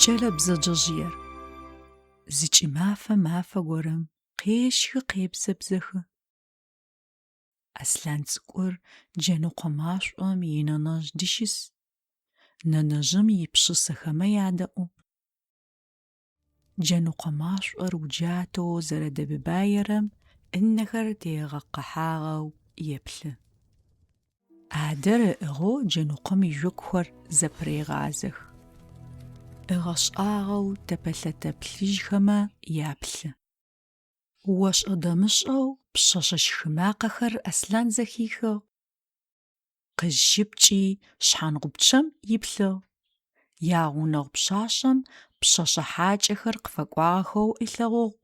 Кӏэлэ бзэджэжъыер. Зы кӏымафэ мафэ горэм къещхы къебзэбзэхы. Аслъан цӏыкӏур джэныкъо машӏом инэнэжъ дыщыс. Нэнэжъым ипшысэхэмэ ядэӏу. Джэныкъо машӏор уджатэу зэрэдэбыбаерэм ынэхэр тегъэкъыхьагъэу еплъы. ӏадэр ыӏыгъэу джэныкъом ижъокухэр зэпырегъазэх. Ыгъэшӏагъэу тэпэлъэтэ плъыжьхэмэ яплъы. Ошӏэ-дэмышӏэу пшъэшъэ щхы макъэхэр Аслъан зэхихыгъ. Къызщыпкӏи шъхьангъупчъэм иплъыгъ. Ягъунэгъу пшъашъэм пшъэшъэ хьакӏэхэр къыфэкӏуагъэхэу ылъэгъугъ.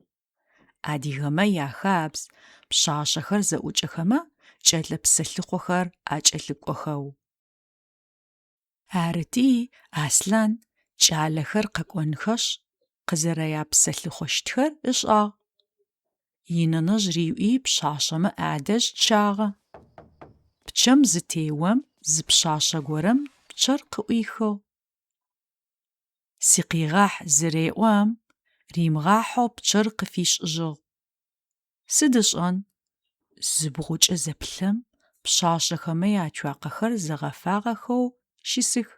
Адыгэмэ яхабз пшъашъэхэр зэӏукӏэхэмэ кӏэлэ псэлъыхъохэр акӏэлъыкӏохэу. Арыти, Аслъан кӏалэхэр къэкӏонхэшъ, къызэрэяпсэлъыхъощтхэр ышӏагъ. Инэнэжъ риӏуи пшъашъэмэ адэжь чъагъэ. Пчъэм зытеом зы пшъашъэ горэм пчъэр къыӏуихыгъ. Сыкъигъахь зыреӏом, римыгъахьэу пчъэр къыфишӏыжьыгъ. Сыд ышӏэн? Зыбгъукӏэ зэплъэм, пшъашъэхэмэ яцуакъэхэр зэгъэфагъэхэу щысых.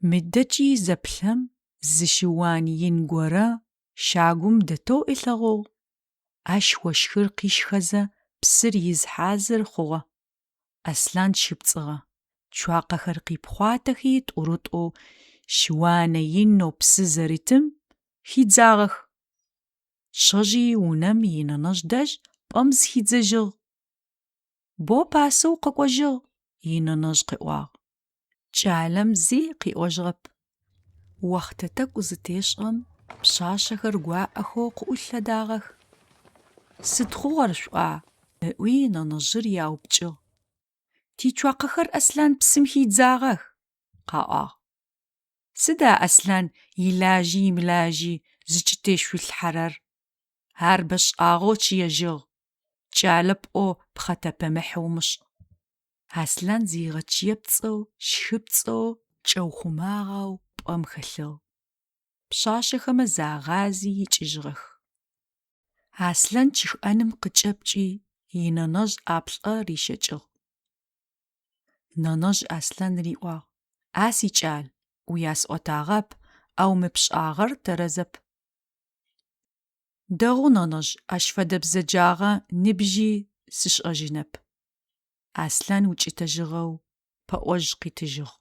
Мыдэкӏи зэплъэм, зы щыуан ин горэ щагум дэтэу ылъэгъугъ. Ащ ощхыр къищхэзэ псыр из хьазыр хъугъэ. Аслъан щхыпцӏыгъэ. Цуакъэхэр къипхъуатэхи тӏурытӏоу щыуанэ инэу псы зэрытым хидзагъэх. Чъэжьи унэм инэнэжъ дэжь пӏэм зыхидзэжьыгъ. Бо пасэу къэкӏожьыгъ, инэнэжъ къыӏуагъ. Кӏалэм зи къыӏожьыгъэп. Охътэ тӏэкӏу зытешӏэм, пшъашъэхэр гуаӏэхэу къыӏулъэдагъэх. Сыд хъугъэр шъуӏуа? ыӏуи нэнэжъыр яупчӏыгъ. Тицуакъэхэр Аслъан псым хидзагъэх, къаӏуагъ. Сыда Аслъан илажьи имылажьи зыкӏытешъулъхьэрэр? Ар бэшӏагъэу чъыежьыгъ. Кӏалэ пӏоу пхъэтэпэмыхь умышӏ. Аслъан зигъэчъыепцӏэу, щхыпцӏэу, чӏэухъумагъэу пӏэм хэлъыгъ. Пшъашъэхэмэ загъази икӏыжьыгъэх. Аслъан чъыгӏэным къыкӏэпкӏи, инэнэжъ ӏаплӏэ рищэкӏыгъ. Нэнэжъ Аслъан риӏуагъ: А сикӏал, уясӏотагъэп, ау мы пшӏагъэр тэрэзэп. Дэгъу, нэнэжъ, ащ фэдэ бзэджагъэ ныбжьи сшӏэжьынэп. Аслъан укӏытэжьыгъэу пэӏожъ къитыжьыгъ.